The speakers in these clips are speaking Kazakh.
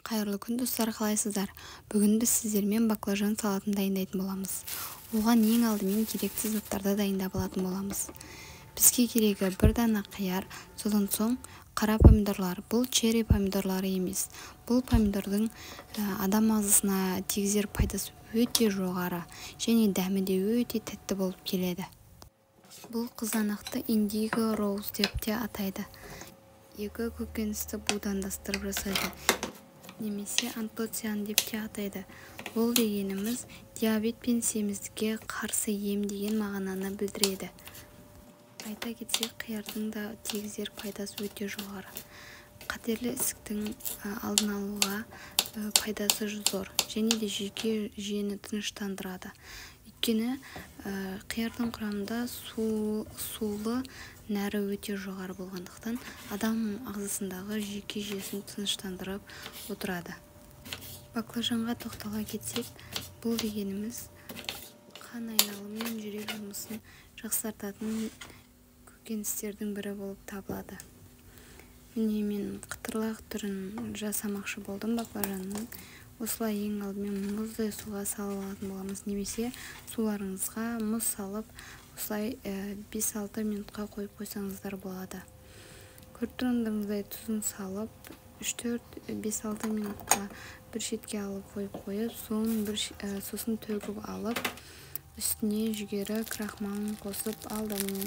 Қайырлы күн, достар, қалайсыздар? Бүгін біз сіздермен баклажан салатын дайындайтын боламыз. Оған ең алдымен керекті заттарды дайындап алатын боламыз. Бізге керегі бір дана қияр, содан соң қара помидорлар. Бұл черри помидорлары емес. Бұл помидордың адам ағзасына тигізер пайдасы өте жоғары және дәмі де өте тәтті болып келеді. Бұл қызанақты индиго роуз деп те атайды. Екі көкөністі будандастырып жасайды. Немесе антоциан деп те атайды. Бұл дегеніміз диабет пен семіздікке қарсы ем деген мағынаны білдіреді. Айта кетсек, қиярдың да тигізер пайдасы өте жоғары. Қатерлі ісіктің алдын алуға пайдасы зор және де жүйке жүйені тыныштандырады. Өйткені қиярдың құрамында сулы нәрі өте жоғары болғандықтан адам ағзасындағы жүйке жүйесін тыныштандырып отырады. Баклажанға тоқтала кетсек, бұл дегеніміз қан айналымы мен жүрек жұмысын жақсартатын көкөністердің бірі болып табылады. Міне, мен қытырлақ түрін жасамақшы болдым баклажанның. Осылай ең алдымен мұздай суға салып алатын боламыз, немесе суларыңызға мұз салып, осылай 5-6 минутқа қойып қойсаңыздар болады. Көріп тұрғандарыңыздай тұзын салып, 3-4, 5-6 минутқа бір шетке алып қойып қойып, суын бір сосын төгіп алып, үстіне жүгері крахмалын қосып алдым.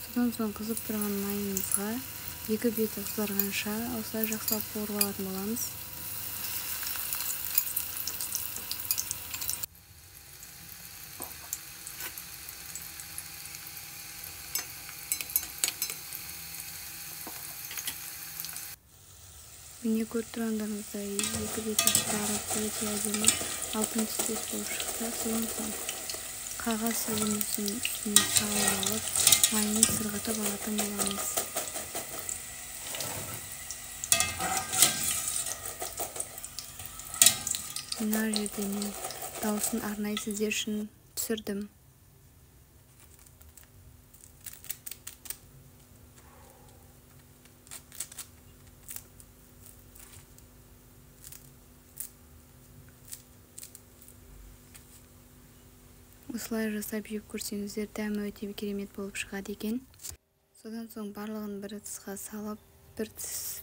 Содан соң қызып тұрған майымызға екі беті қызарғанша осылай жақсылап қуырып алатын боламыз. Міне, көріп тұрғандарыңыздай екі беті қызарып, өте әдемі алтын түстес болып шықты. Содан соң қағаз сүзгіміздің үстіне салып алып, майын сырғытып алатын боламыз. Мына жерде мен дауысын арнайы сіздер үшін түсірдім. Осылай жасап жеп көрсеңіздер, дәмі өте керемет болып шығады екен. Содан соң барлығын бір ыдысқа салып, бір тіс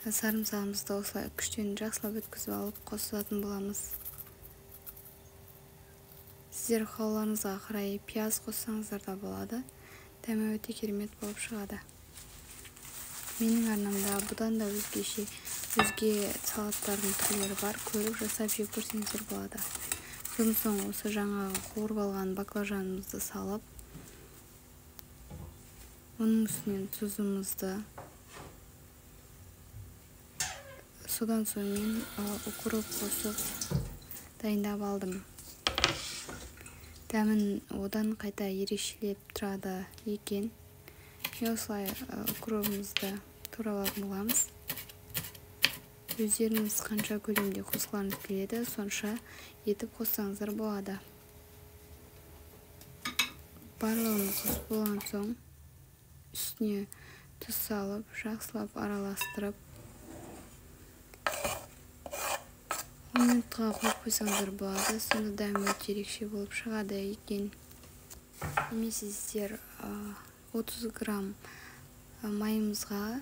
сарымсағымызды осылай күштен жақсылап өткізіп алып қосатын боламыз. Сіздер қалауларыңызға қарай пияз қоссаңыздар да болады. Дәмі өте керемет болып шығады. Менің арнамда бұдан да өзгеше өзге салаттардың түрлері бар, көріп жасап жеп көрсеңіздер болады. Содан соң осы жаңағы қуырып алған баклажанымызды салып, оның үстінен тұзымызды, содан соң мен укроп қосып дайындап алдым. Дәмін одан қайта ерекшелеп тұрады екен. Мен осылай укробымызды турап алатын боламыз. Өздеріңіз қанша көлемде қосқыларыңыз келеді, сонша етіп қоссаңыздар болады. Барлығын қосып болған соң үстіне тұз салып, жақсылап араластырып, 10 минутқа қойып қойсаңыздар болады. Сонда дәмі өте ерекше болып шығады екен. Немесе сіздер 30 грамм майымызға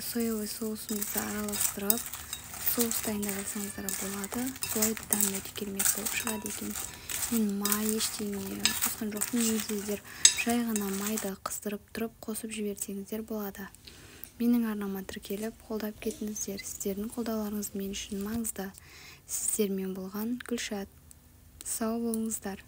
соевый соусымызды араластырып, соус дайындап алсаңыздар болады. Солай дәмі өте керемет болып шығады екен. Мен май ештеңе қосқан жоқпын. Немесе сіздер жай ғана майды қыздырып тұрып қосып жіберсеңіздер болады. Менің арнама тіркеліп, қолдап кетіңіздер. Сіздердің қолдауларыңыз мен үшін маңызды. Сіздермен болған Гүлшат. Сау болыңыздар.